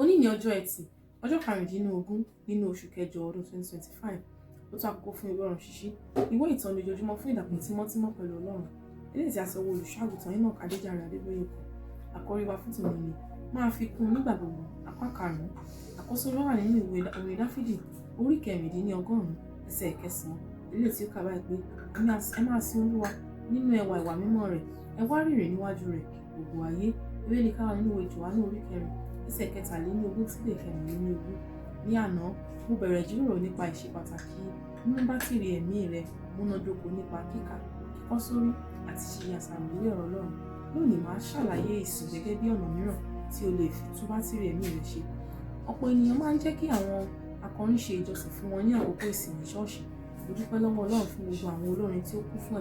Òní ní ọjọ́ Ẹtì, ọjọ́ 15 nínú oṣù kẹjọ ọdún 2025. Ó tó àkókò fún ìwé ọ̀run ṣíṣí, ìwé ìtọ́ni ojoojúmọ́ fún ìdàpọ̀ tímọ́tímọ́ pẹ̀lú Ọlọ́run. Eléyìí tí a sọ wo Olùṣọ́-àgùntàn Enoch Adéjàre Adébóyè kan. Àkọ́rí wa fún tòní ni máa fi kún nígbà gbogbo, apá karùn-ún. Àkọ́sórí wà nínú ìwé orin Dáfídì orí 96 ẹsẹ̀ 9. Eléyìí tí ó kà báyìí pé ẹ máa sin Olúwa nínú ẹwà ìwà mímọ́ rẹ̀, ẹ wárìrì níwájú rẹ̀ gbogbo ayé. Ìwé ká wà nínú ìwé Jòhánù orí 4 ẹsẹ̀ 23 sí 24. Ní àná, mo bẹ̀rẹ̀ ìjíròrò nípa ìṣe pàtàkì mímú bátìrì ẹ̀mí rẹ múnádóko nípa kíkà, kíkọ́ sórí àti ṣíṣe àṣàrò lórí ọ̀rọ̀ Ọlọ́run. Lónìí, màá ṣàlàyé ìsìn gẹ́gẹ́ bí ọ̀nà mìíràn tí o lè fi tún bátìrì ẹ̀mí rẹ ṣe. Ọ̀pọ̀ ènìyàn máa ń jẹ́ kí àwọn akọrin ṣe ìjọsìn fún wọn ní àkókò ìsìn ní ṣọ́ọ̀ṣì. Mo dúpẹ́ lọ́wọ́ Ọlọ́run fún gbogbo àwọn olórin tí ó kún fún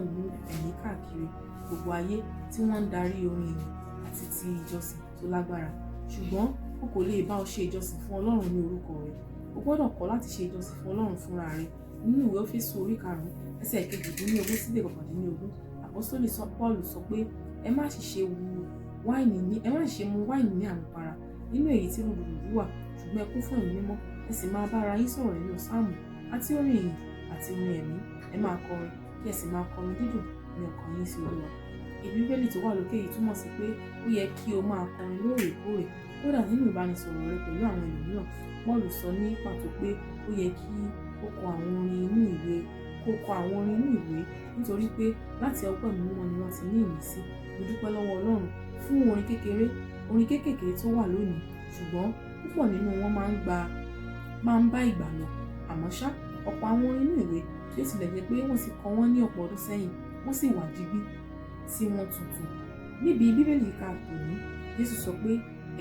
ẹ̀mí káàkiri gbogbo ayé tí wọ́n ń darí orin ìyìn àti ti ìjọsìn tó lágbára. Ṣùgbọ́n o kò lè bá ọ ṣe ìjọsìn fún Ọlọ́run ní orúkọ rẹ. O gbọ́dọ̀ kọ́ láti ṣe ìjọsìn fún Ọlọ́run fúnra rẹ. Nínú ìwé Éfésù orí 5 ẹsẹ̀ 18 sí 19, Àpọ́sítélì Pọ́ọ̀lù sọ pé ẹ má sì ṣe mu wáìnì ní àmupara nínú èyí tí rúdurùdu wà, ṣùgbọ́n ẹ kún fún ẹ̀mí mímọ́, ẹ sì máa bá ara yín sọ̀rọ̀ nínú sáàmù àti orin ìyìn àti orin ẹ̀mí. Ẹ máa kọrin kí ẹ sì máa kọrin dídùn ní ọkàn yín sí Olúwa. Ìbí Bíbélì tó wà lókè yìí túmọ̀ sí pé ó yẹ kí o máa kọrin lóòrèkóòrè, kódà nínú ìbánisọ̀rọ̀ rẹ pẹ̀lú àwọn ẹlòmíràn. Pọ́ọ̀lù sọ ní pàtó pé ó yẹ kí ó kọ àwọn orin inú ìwé, kó kọ àwọn orin inú ìwé nítorí pé láti ọwọ́ ẹ̀mí mímọ́ ni wọ́n ti ní ìmísí. Mo dúpẹ́ lọ́wọ́ Ọlọ́run fún orin kéékèèké tó wà lónìí, ṣùgbọ́n púpọ̀ nínú wọn máa ń bá ìgbà lọ. Àmọ́ ṣá, ọ̀pọ̀ àwọn orin inú ìwé bí ó tilẹ̀ jẹ́ pé wọ́n ti kọ wọ́n ní ọ̀pọ̀ ọdún sẹ́yìn, wọ́n sì wà digbí tí wọ́n tuntun. Níbi Bíbélì kíkà tòní, Jésù sọ pé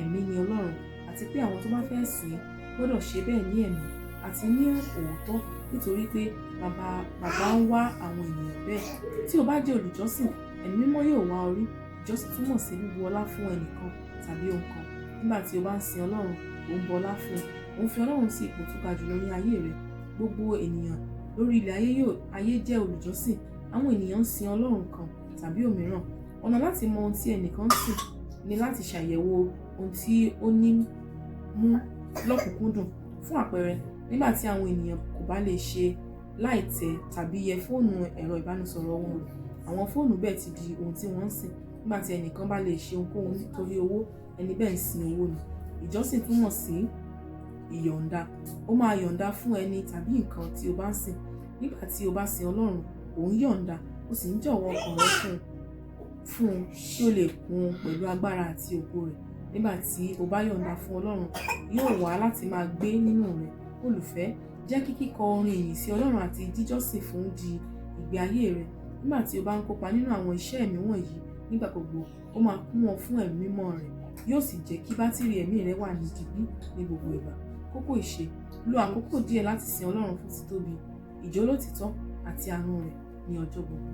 ẹ̀mí ni Ọlọ́run àti pé àwọn tó bá fẹ́ sìn ín gbọ́dọ̀ ṣe bẹ́ẹ̀ ní ẹ̀mí àti ní òótọ́, nítorí pé bàbá ń wá àwọn ènìyàn bẹ́ẹ̀. Tí o bá jẹ́ olùjọ́sìn, ẹ̀mí mímọ́ yóò wá ọ rí. Ìjọsìn túmọ̀ sí bíbu ọlá fún ẹnìkan tàbí ohun kan. Nígbà tí o bá ń sin Ọlọ́run, ò ń bu ọlá fún un, ò ń fi Ọlọ́run sí ipò tó ga jùlọ ní ayé rẹ. Gbogbo ènìyàn lórí ilẹ̀ ayé jẹ́ olùjọ́sìn. Àwọn ènìyàn ń sin Ọlọ́run kan tàbí òmíràn. Ọ̀nà láti mọ ohun tí ẹnìkan ń sìn ni láti ṣàyẹ̀wò ohun tí ó ní mú lọ́kùnkúndùn. Fún àpẹẹrẹ, nígbà tí àwọn ènìyàn kò bá lè ṣe láì tẹ̀ tàbí yẹ fóònù ẹ̀rọ ìbánisọ̀rọ̀ wọn wò, àwọn fóònù bẹ́ẹ̀ ti di ohun tí wọ́n ń sìn. Nígbà tí ẹnìkan bá lè ṣe ohunkóhun nítorí owó, ẹni bẹ́ẹ̀ ń sin owó ni. Ìjọsìn túmọ̀ sí ìyọ̀ǹda. Ó máa yọ̀ǹda fún ẹni tàbí nǹkan tí o bá ń sìn. Nígbà tí o bá sin Ọlọ́run, ò ń yọ̀ǹda, ó sì ń jọ̀wọ́ ọkàn rẹ fún un kí ó lè kún un pẹ̀lú agbára àti ògo rẹ̀. Nígbà tí o bá yọ̀ǹda fún Ọlọ́run, yóò wá láti máa gbé nínú rẹ. Olùfẹ́, jẹ́ kí kíkọ orin ìyìn sí Ọlọ́run àti jíjọ́sìn fún di ìgbé ayé rẹ. Nígbà tí o bá ń kópa nínú àwọn iṣẹ́ ẹ̀mí wọ̀nyí nígbà gbogbo, ó máa kún ọ fún ẹ̀mí mímọ́ rẹ̀, yóò sì jẹ́ kí bátìrì ẹ̀mí rẹ wà ní digbí ní gbogbo ìgbà. Kókó ìṣe: lo àkókò díẹ̀ láti sin Ọlọ́run fún títóbi, ìjólótìtọ́ àti àánú rẹ̀ ní ọjọ́ gbogbo.